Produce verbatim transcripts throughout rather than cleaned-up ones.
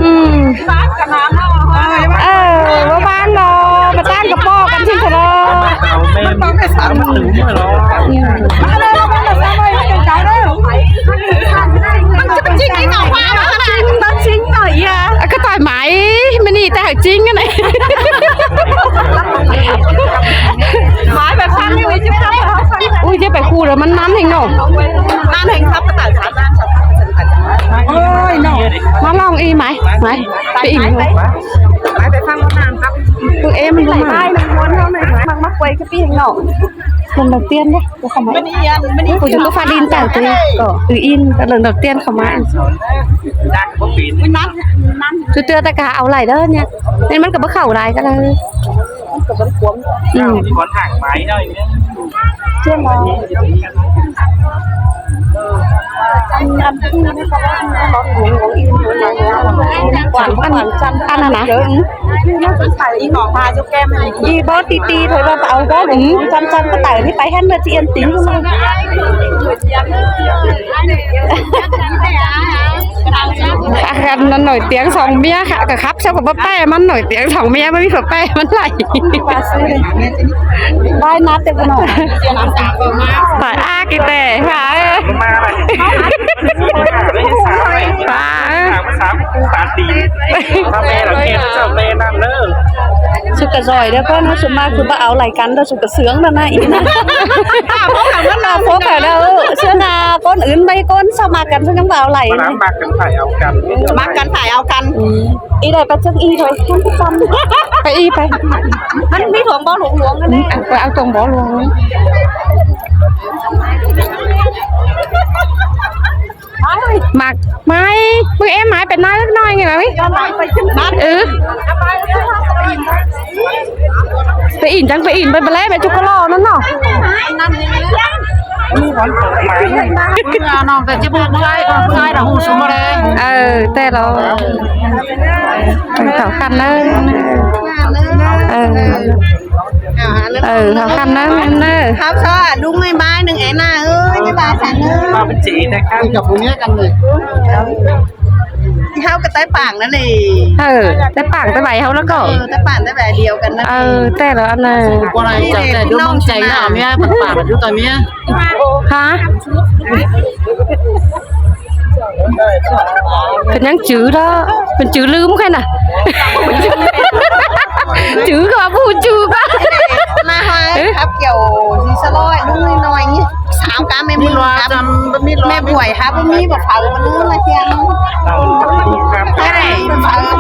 อืม เออ ว่าบ้านเนาะ มาตั้งกระป๋อกันสิเถอะเนาะ มันต้องได้สามมันถึงเมื่อเนาะ มันจะเป็นจริงหรือเปล่า มันจะเป็นจริงหน่อยอ่ะ ก็ต่อยไหม ไม่นี่แต่หายจริงกันเลย ไม้แบบพันนี่ อุ้ย จะไปคู่แล้วมันนั่นเองเนาะ นั่นเองครับ กระต่ายสามด้าน โอ้ยเนาะ มาลองอีไหม ไหม ไปอีกไหม ไปฟังน้ำครับ เอ๊ะ มันบ่มา มันม้วนเท่าไหร่ มันมาคุยกับพี่เนาะ มันมาเตี้ยนเด้อ เขามา ผู้อยู่ก็ฟาดินแต่งตัวก็อืออินก็เลยดอกเตี้ยนเขามา คือเตือนแต่กะเอาไหลเด้อเนี่ย นี่มันก็บ่เข้าได้ก็เลย อืม ขอถางไม้หน่อยนึง เชื่อมเรา อัน อันที่นี่ก็ว่ามันร้อนหลวงหลวงอีกหลวงหลวงหลวง หวาน หวานจันทร์ อันนั้นนะ เดี๋ยว อีกหน่อพาเจ้าแก้มให้ อีบอสตีตีเถอะว่าเอาบอสหลวงหลวงจันทร์จันทร์ก็ไต่นี่ไปแฮนเดอร์จีเอ็นติ๋งเลย อันนั้นหน่อยเตียงสองเมียค่ะ ก็ครับ เจ้าก็บ่แป้มันหน่อยเตียงสองเมีย ไม่มีคนแป้มันไหล บ้านนัดเต็มไปหน่อย ไปอ้ากินแต่ค่ะ มาเลย ป้า สามคู่ปาร์ตี้ ถ้าแม่เราแม่เจ้าแม่นั่งเด้อ สุกกะซอยเด้อเพื่อนนะ ส่วนมากคือบ่เอาไหลกัน แต่สุกกะเสืองนั่นนะอีกนะ พวกเขาก็รอพวกเขาเด้อ เสื้อหนาคนอื่นไม่คนสมัครกัน ซึ่งยังบ่เอาไหล มาล้างปากกันถ่ายเอากัน มักกันถ่ายเอากัน อืม อีได้ไปจังอีเถอะ ท่านผู้ชม ไปอีไป มันมีถงบ่อหลวงหลวงนั่นแหละ อืม ไปเอาถงบ่อหลวง หมากไม้ มึงเอ็มหมายเป็นน้อยเล็กน้อยไงล่ะวิ เออ ไปอินจังไปอินไปไปแล้วไปจุกกะลอนั่นเนาะ น้องแต่จะบอกเมื่อไงก่อนเมื่อไงเราหูสูงมาเลย เออ แต่เรา เขาคันเนอะ เออ เออ เขาคันเนอะ เนอะ ครับ สวัสดี ลุง บ๊ายบาย หนึ่ง แอนนา เอ้ย บ๊ายบาย สัน เอ้ย มาเป็นจีนะครับ กับผมเนี้ยกันเลย เขาก็ใต้ปากนั่นเอง เออ ใต้ปากใต้ใบเขาแล้วก็ เออ ใต้ปากใต้ใบเดียวกันนั่นเอง เออ แต่ละอันน่ะ ว่าอะไร นี่แหละ แต่ดูน้องใจนะ เมียมันปากดูต่อเมีย ฮะ เป็นยังจื้อเด้อ เป็นจื้อลืมใครน่ะ จื้อก็ว่าผู้จื้อก็ มาหา เอ๊ะ ครับ เกี่ยวสีสะลอย ลุงน้อยนี่ สามกาแม่บุญครับ มีรอยจำ มีรอย แม่บวยครับ มีบอกเขามันละเทียง ครับ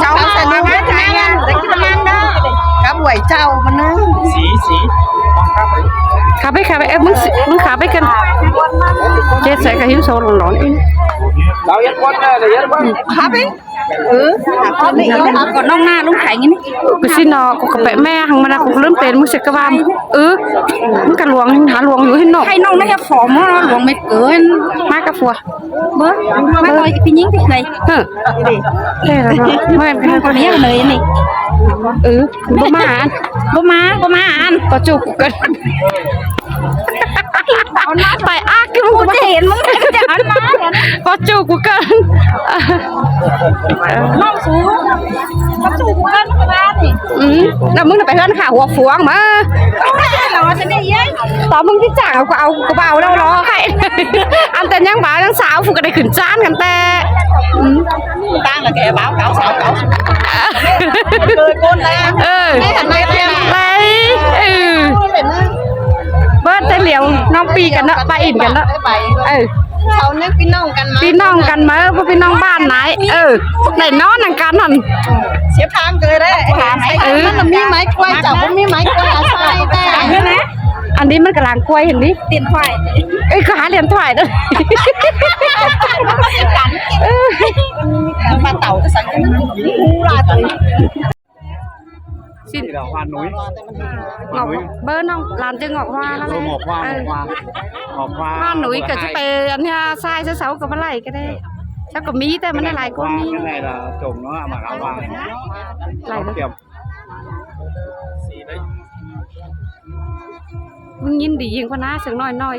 เจ้าของสนุกนะ จะกินน้ำเด้อ ครับ บวยเจ้ามันนึง สี สี ครับไป ครับไป เอ้ย มึง มึงขับไปกัน เจ๊ใส่กระหิ้นโซนหลอนๆเอง เรายังคนเลย เรายังคน ครับไป เออ หาคนนี้อีกนะ ก่อนน้องหน้าลุงไข่งี้นี่ ก็สิเนาะ ก็ไปแม่หังมันนะ ก็เริ่มเป็น มึงเสกกะวาม เออ มึงกะหลวง หาหลวงอยู่ให้นอก ให้น้องน่าจะผอมเนาะ หลวงไม่เกิน มากะฟัว เบ้อ มาต่อยกับพี่ยิงที่ไหน เออ เออ ไม่ คนนี้เลยนี่ เออ บ่มาอ่าน บ่มา บ่มาอ่าน ก็จุกกัน เอาหน้าไปอัก กูจะเห็นมึง จะหันมาเห็น ก็จุกกัน น้องสูง ก็จุกกัน ก็ได้นี่ อืม แล้วมึงน่ะไปเฮือนข้าหัวฝวงมา เราจะได้เย้ย ตอนมึงที่จ้างเอาก็เอา ก็บ่เอาแล้วเหรอ ใคร อันแต่ยังบ่าวยังสาว ผู้ก็ได้ขึ้นจานกันแต่ อืม ตั้งแต่แกบ่าวเก่าสาวเก่า เลยก้นแล้ว เออ ไม่หันไปแล้ว ไป เออ เบิดแต่เหลียว น้องปีกันเนาะ ไปอินกันเนาะ ไป เออ เขาเนี่ยพี่น้องกันมา พี่น้องกันมา พวกพี่น้องบ้านไหน เออ ไหนนอนหนังกันนั่น เสียทางเกินได้ เออ มันมีไม้กล้วย เจ้ามันมีไม้กล้วยอาศัยแต่ อันนี้มันกำลังกล้วยเห็นดิ เตียนควาย เอ้ย ก็หาเหรียญถ่ายด้วย เออ มาเต่าจะสั่งกัน ฮู้ล่ะตัว สิ นี่แหละ hoa núi. Ngọc, bơ nông, làm cho Ngọc Hoa nó. Ờ, Ngọc Hoa, Ngọc Hoa. Ngọc Hoa. Hoa núi cả chứ phải ăn ha, sai số sáu của Malay cái đấy. Chắc có Mỹ thế mà nó lại có Mỹ. Cái này là trồng nó mà hoa. Lại đó. Kiểm. Mưng nhìn đi yên con á, sướng nói nói.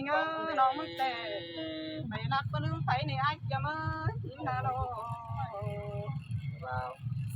ꞌnị ꞌngớ, ꞌnọng ꞌmứng ꞌtẹ, ꞌmạy ꞌlặc ꞌcọ ꞌlứm pháy ꞌnị ải ꞌchí ꞌmá ꞌnị ꞌnớ ꞌló.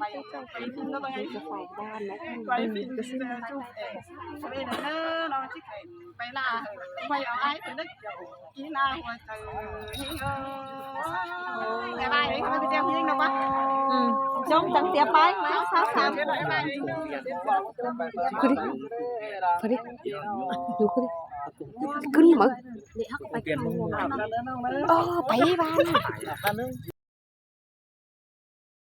Quay phim nó bằng anh. Quay phim, ờ, chụp, ờ, bên đấy nó, nó chứ phải, phải là quay ở ai thì nó kiểu kỹ năng của thằng Hiếu. Bye bye, có video Hiếu nào bác? Ừ. Trông chẳng tiệp bái mà sao sao. Bye bye. Cứ đi. Cứ đi. Cứ đi. Cứ đi mà. Để hắc bạch. Ờ, bye bye.